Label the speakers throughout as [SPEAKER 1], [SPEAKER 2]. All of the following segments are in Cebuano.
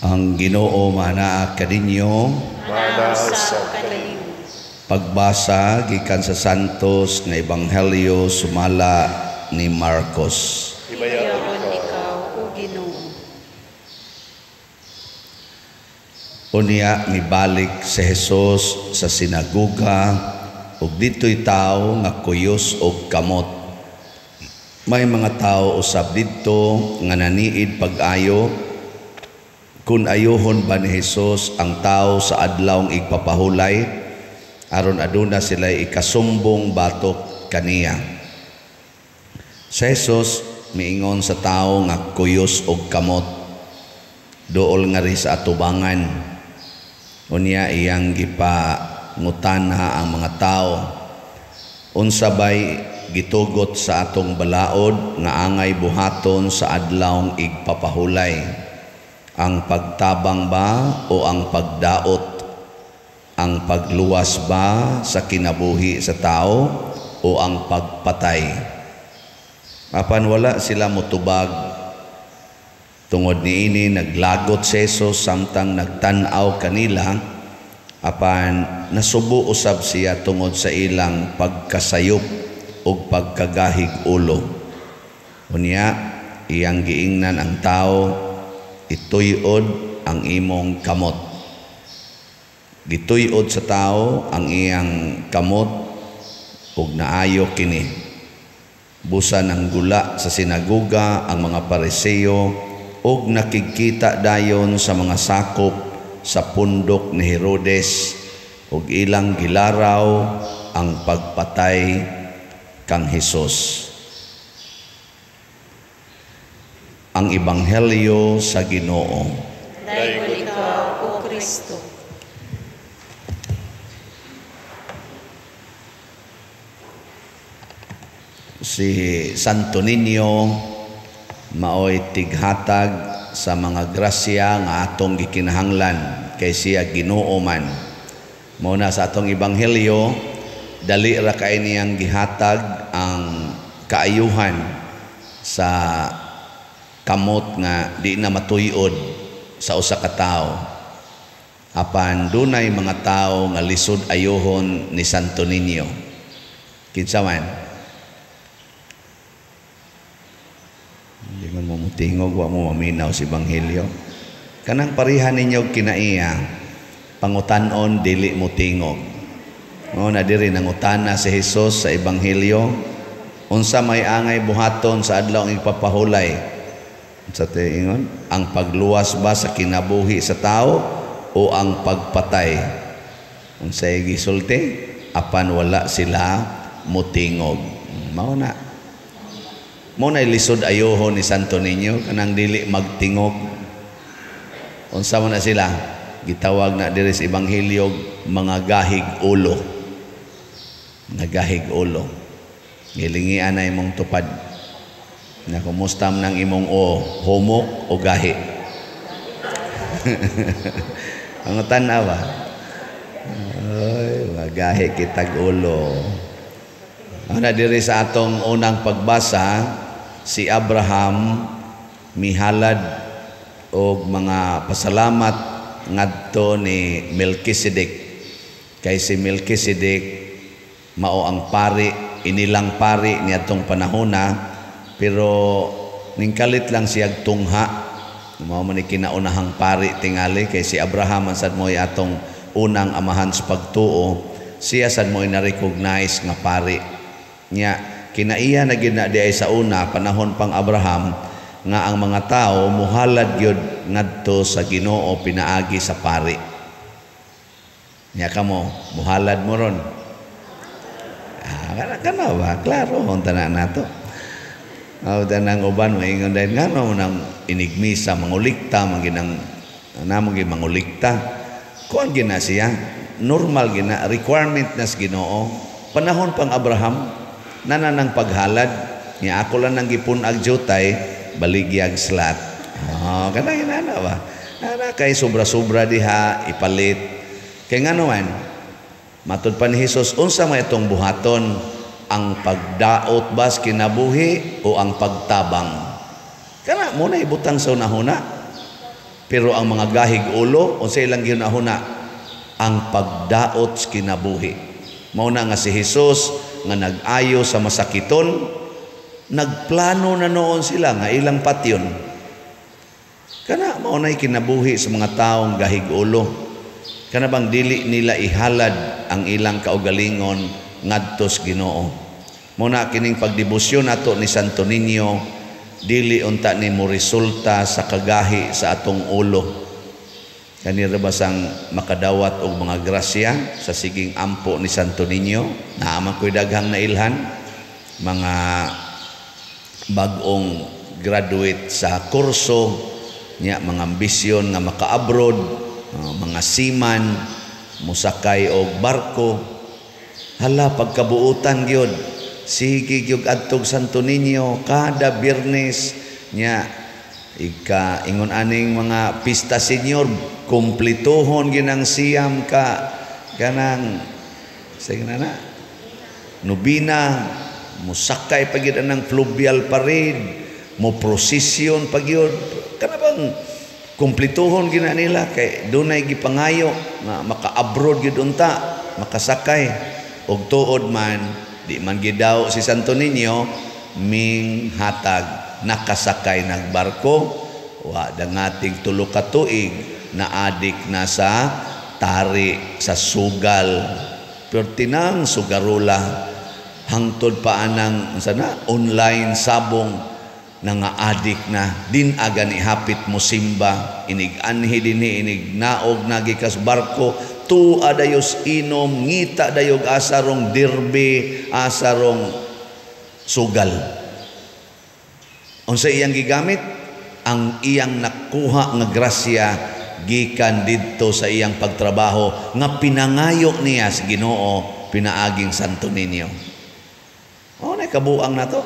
[SPEAKER 1] Ang Ginoo manaa kaninyo.
[SPEAKER 2] Mana sa kanimo.
[SPEAKER 1] Pagbasa gikan sa Santos nga Ebanghelyo sumala ni Marcos.
[SPEAKER 2] Himayaon ikaw, o Ginoo.
[SPEAKER 1] Unya mibalik si Jesus sa sinagoga ug dito'y tawo nga kuyos og kamot. May mga tawo usab didto nga naniid pag-ayo kun ayuhon ba ni Jesus ang tawo sa adlawng igpapahulay aron aduna sila ikasumbong batok kaniya. Si Jesus miingon sa tawo nga kuyos og kamot, duol nga ri sa atubangan. Unya iyang gipangutana ang mga tawo, unsa bay gitugot sa atong balaod nga angay buhaton sa adlawng igpapahulay? Ang pagtabang ba o ang pagdaot? Ang pagluwas ba sa kinabuhi sa tao o ang pagpatay? Apan wala sila motubag. Tungod niini naglagot si Jesus samtang nagtan-aw kanila, apan nasubo usab siya tungod sa ilang pagkasayop ug pagkagahig ulo. Unya iyang giingnan ang tao, ituyod ang imong kamot. Gituyod sa tao ang iyang kamot ug naayo kini. Busa ng gula sa sinagoga ang mga Pariseo ug nakigkita dayon sa mga sakop sa pundok ni Herodes ug ilang gilaraw ang pagpatay kang Hesus. Ang Ebanghelyo sa Ginoo.
[SPEAKER 2] Daygon ikaw, o Kristo.
[SPEAKER 1] Si Santo Niño maoy tighatag sa mga grasya nga atong gikinahanglan kay siya Ginoo man. Mao na sa atong ebanghelyo, dali ra kay niyang gihatag ang kaayuhan sa kamot nga di na matuyod sa usa ka tawo. Apan dunay mga tawo nga lisod ayuhon ni Santo Niño. Kinsa man? Hindi man mo mutingog, wa mo maminaw sa ebanghelyo. Kanang pareha ninyo kinaiya, pangutan-on dili mo tingog. Mao na diri nangutana si Jesus sa ebanghelyo, unsa may angay buhaton sa adlaw ang igpapahulay? Sa tingon, ang pagluwas ba sa kinabuhi sa tao o ang pagpatay? Unsay gisulti? Apan wala sila mutingog. Mao na. Mao na lisod ayohon ni Santo Niño kanang dili magtingog. Unsa man na sila? Gitawag na diri sa ebanghelyo mga gahig ulo. Nagahig ulo. Gilingian na imong tupad. Na kumusta man ang imong o humok o gahi. Ang tan-aw ba? Ay, magahi kitag ulo. Ana diri sa atong unang pagbasa, si Abraham mihalad og mga pasalamat ngadto ni Melchizedek. Kay si Melchizedek mao ang pari, inilang pari niadtong panahona, pero ningkalit lang siyag tungha. Mao man ni kinaunahang pari tingali kay si Abraham man sad mo'y atong unang amahan sa pagtuo, siya sad mo'y na-recognize nga pari. Nya kinaiya na gyud na diay sa una panahon pang Abraham nga ang mga tawo muhalad gyud ngadto sa Ginoo pinaagi sa pari. Nya kamo muhalad mo ron. Ah, kana ba? Klaro ang tanan nato. Aw tanang uban maingon dahil ngano nang inigmisa mangulikta manginang namo gi mangulikta. Kuan gina siya, normal gina requirement nas Ginoo. Panahon pang Abraham nananang paghalad nya ako lang nang gipun-ag jutay baligyag slat. Oh, kana ginana ba? Ana kay sobra-sobra diha ipalit. Kay ngano man matud pa ni Hesus unsa may itong buhaton? Ang pagdaot bas kinabuhi o ang pagtabang? Kana mo na ibutang sa unahuna. Pero ang mga gahig ulo, unsa ilang gihuna-huna? Ang pagdaot sa kinabuhi. Mao na nga si Jesus nga nag-ayo sa masakiton, nagplano na noon sila nga ilang patyon. Kana mao na'y kinabuhi sa mga taong gahig ulo. Kana bang dili nila ihalad ang ilang kaugalingon ngadto sa Ginoo. Mao na kining pagdebosyon nato ni Santo Niño, dili unta ni mo resulta sa kagahi sa atong ulo. Kanira ba sang makadawat og mga grasya sa siging ampo ni Santo Niño? Naa man ko'y daghang nailhan, mga bag-ong graduate sa kurso niya, mga ambisyon nga maka-abroad, mga seaman, musakay og barko. Hala, pagkabuutan gyud, sige gyud adtog Santo Niño kada Biyernes niya, ika ingon aning mga pista senior, kumplituhon ginang siyam ka kanang sige na na nobina, musakay pa gyud anang fluvial parade, mo prosesyon pa gyud. Kana bang kumplituhon gina nila kay dunay gipangayo nga maka-abroad gyud unta makasakay. Og tuod man, di man gidaw si Santo Niño, ming hatag, nakasakay nagbarko, wa dangatig 3 ka tuig, naadik na sa tari sa sugal. Pero tinang sugarula, hangtod pa anang sana online sabong, nanga-adik na din aga ni hapit mo simba, inig anhi dinhi, inig naog nagikas barko, tua dayos inom, ngita dayog asarong derby, asarong sugal. Unsa iyang gigamit? Ang iyang nakuha nga grasya gikan didto sa iyang pagtrabaho nga pinangayo niya sa Ginoo pinaaging Santo Niño. Mao na kabuang nato.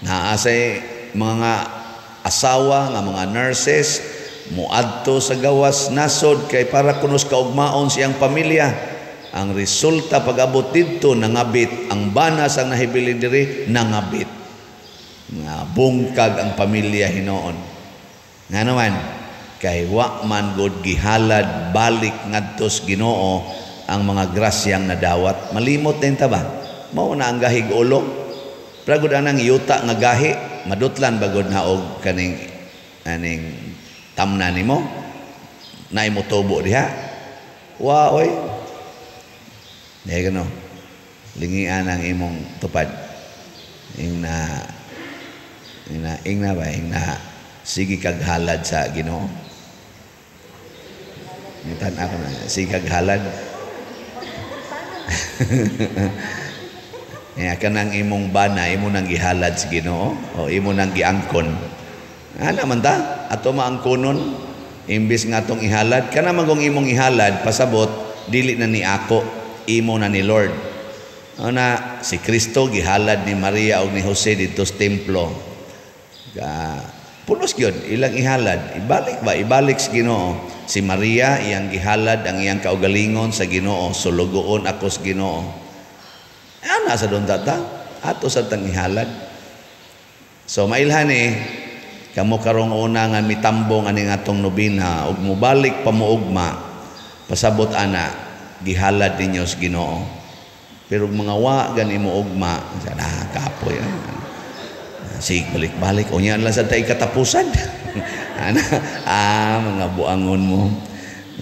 [SPEAKER 1] Naa say mga asawa nga mga nurses muadto sa gawas nasod kay para kunos kaugmaon siyang pamilya. Ang resulta pag-abot didto, nangabit ang bana sang nahibilin diri, nangabit nga bungkag ang pamilya hinoon. Nga naman kay wa man gud gihalad balik ngadto sa Ginoo ang mga grasyang nadawat. Malimot din ta ba? Mao na ang gahig ulo. Pero gud anang yuta nga gahi, madutlan ba gud na og kaning aning tamna nimo? Naay motubo diha. Wa oy. Di gano. Lingian ang imong tupad. Ing na ing na ing na ba ing na sige kag halad sa Ginoo. Tan ako na sige kag halad. Ya kanang imong bana imo nang gihalad sa Ginoo o imo nang giangkon. Ana man ta ato maangkonon imbis nga atong ihalad, kana magong imong ihalad pasabot dili na ni ako, imo na ni Lord. Ana si Kristo gihalad ni Maria og ni Jose didto sa templo. Ka pulos gyud ilang ihalad, ibalik ba ibalik sa Ginoo. Si Maria iyang gihalad ang iyang kaugalingon sa Ginoo, sulugoon ako sa Ginoo. Ana sa doon tata, ato sa tang ihalad. So mailhan kamo karong una nga mitambong aning atong nobina ug mobalik pa mo ugma, pasabot ana gihalad ninyo sa Ginoo. Pero mga wa gani mo ugma, sana kapoy. Sig balik-balik unya lang sa tay katapusan. Ana mga buangon mo.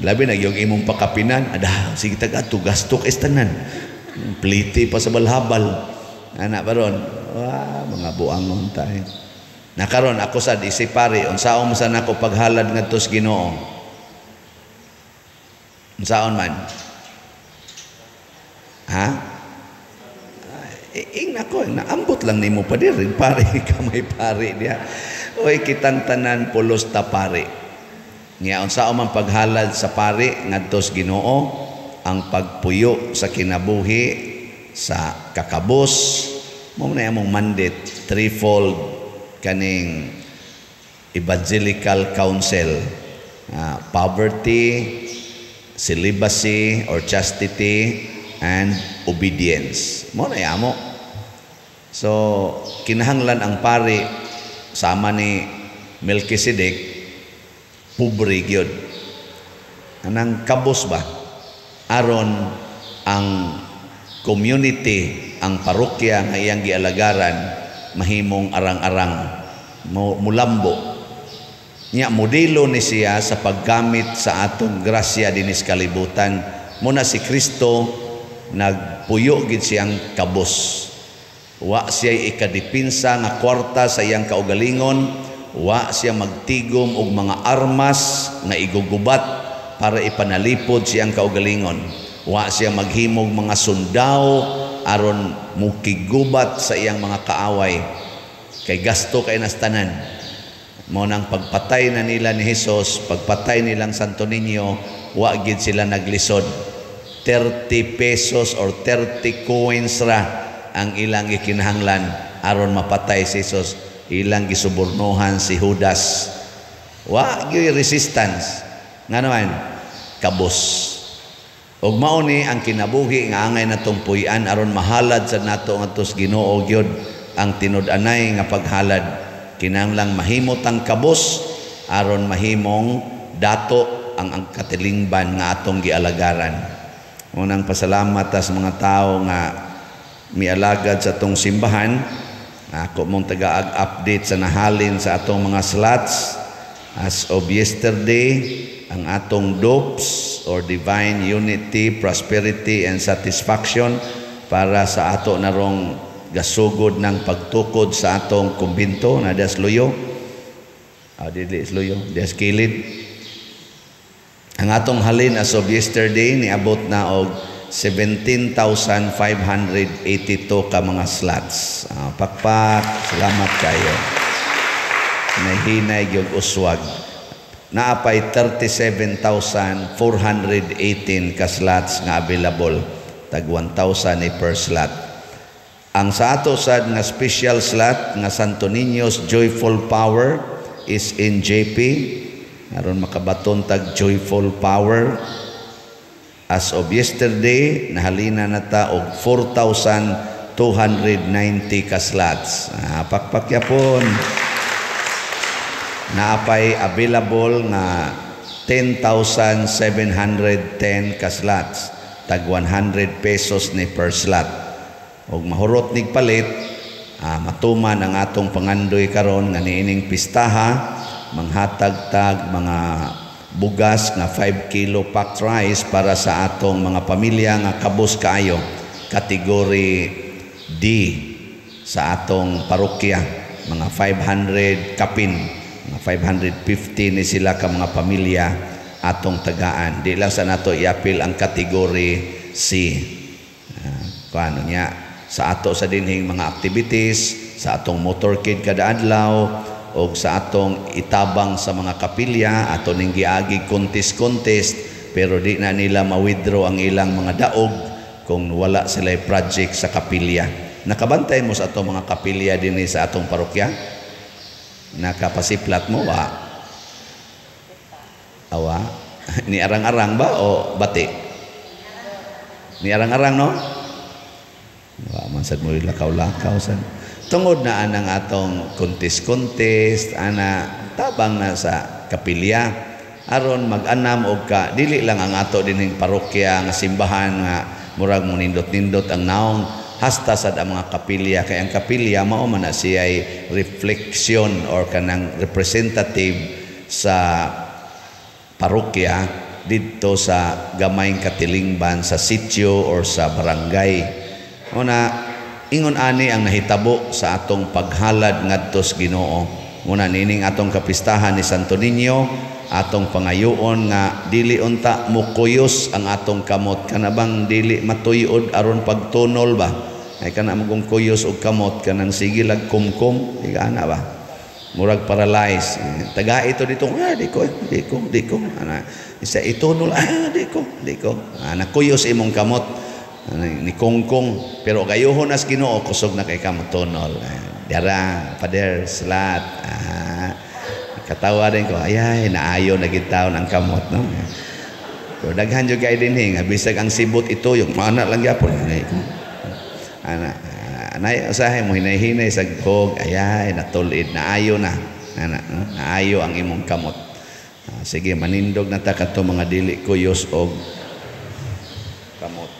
[SPEAKER 1] Labi na yung imong pakapinan, ada sige tag adto gasto kay tanan. Pliti pa sa balhabal. Ana baron, wah, mga buangon tayo. Nakaron ako sad isip pare, unsaon man sa nako paghalad ngadto sa Ginoo? Unsaon man? Ha? Ing nako, naambot lang nimo pa diri, pare ka may pare diha. Oy, kitang tanan pulos ta pare. Nya unsaon man paghalad sa pare ngadto sa Ginoo? Ang pagpuyo sa kinabuhi sa kakabos, mo na among mandate, threefold kaning evangelical counsel, poverty, celibacy or chastity, and obedience. Mo na amo. So kinahanglan ang pari sama ni Melchizedek Pobre gyud. Anang kabos ba? Aron ang community, ang parokya nga iyang gialagaran mahimong arang-arang, mulambo. Nya modelo ni siya sa paggamit sa atong grasya dinis kalibutan. Muna si Kristo nagpuyo gid siyang kabos. Wa siya ikadipinsa nga kwarta sa iyang kaugalingon, wa siya magtigom og mga armas nga igugubat para ipanalipod siyang kaugalingon. Wa siya maghimog mga sundao aron mukigubat sa iyang mga kaaway. Kay gasto kay nastanan. Mao nang pagpatay na nila ni Hesus, pagpatay nilang Santo Niño, wa gid sila naglisod. 30 pesos or 30 coins ra ang ilang gikinahanglan aron mapatay si Hesus. Ilang gisubornohan si Judas. Wa gyud resistance. Nga naman, kabos. Ug mao ni ang kinabuhi nga angay natong puy-an aron mahalad sa nato ngadto sa Ginoo gyud ang tinud-anay nga paghalad. Kinahanglang mahimot ang kabos aron mahimong dato ang katilingban nga atong gialagaran. Unang pasalamat ta sa mga tawo nga mialagad sa atong simbahan. Ako mong taga-update sa nahalin sa atong mga slots. As of yesterday, ang atong DOPS or Divine Unity, Prosperity and Satisfaction para sa ato narong gasugod ng pagtukod sa atong kumbinto na das luyo. Dili luyo, das kilid. Ang atong halin as of yesterday niabot na og 17,582 ka mga slots. Pakpak, salamat kayo. Nahinay gyud uswag. Naapay 37,418 ka slots nga available. Tag 1,000 ni per slot. Ang sa ato sad nga special slot nga Santo Niño's Joyful Power is in JP. Aron makabaton tag Joyful Power. As of yesterday, nahalina na ta og 4,290 ka slots. Pakpak yapon. Naapay available nga 10,710 ka slots. Tag 100 pesos ni per slot. Og mahurot nig palit, matuman ang atong pangandoy karon nga niining pistaha, manghatag tag mga bugas nga 5 kilo packed rice para sa atong mga pamilya nga kabos kaayo, kategory D sa atong parokya, mga 500 kapin, mga 550 ni sila ka mga pamilya atong tagaan. Di lang sa nato iapil ang kategory C. Kuano niya sa ato sa dinhing mga activities, sa atong motorcade kada adlaw o sa atong itabang sa mga kapilya, ato ning giagi contest-contest, pero di na nila ma-withdraw ang ilang mga daog kung wala sila project sa kapilya. Nakabantay mo sa atong mga kapilya dinhi sa atong parokya? Nakapasiplat mo wa? Awa? Ni arang-arang ba o bati? Ni arang-arang, no? Wa man sad mo lakaw-lakaw sad. Tungod na anang atong contest-contest, ana tabang na sa kapilya aron mag-anam og ka dili lang ang ato dinhing parokya nga simbahan nga murag monindot-nindot ang naong, hasta sad ang mga kapilya, kay ang kapilya mao man na siya'y reflection or kanang representative sa parokya didto sa gamayng katilingban sa sitio or sa barangay. Una, ingon ani ang nahitabo sa atong paghalad ngadto sa Ginoo. Muna nining atong kapistahan ni Santo Niño, atong pangayoon nga dili unta mukuyos ang atong kamot. Kana bang dili matuyod aron pagtunol ba? Ay kana magong kuyos og kamot kanang sige lag kumkum, ana ba? Murag paralyze. Taga ito dito, di ko, di ko, di ko. Ana, isa itunol, di ko, di ko. Ana kuyos imong kamot. Ana, ni kongkong, pero gayuhon as Ginoo kusog na kay kamot tunol. Dara, pader, slat. Katawa din ko, ay, naayo na gid taon ang kamot, no? Pero daghan jud kay dinhi nga bisag ang sibot ito yung mana lang gyapon. Ana, anay usahay mo hinay-hinay sa hog, ayay natulid, naayo na. Ana, no? Naayo ang imong kamot. Ah, sige, manindog na ta kadto mga dili kuyos og kamot.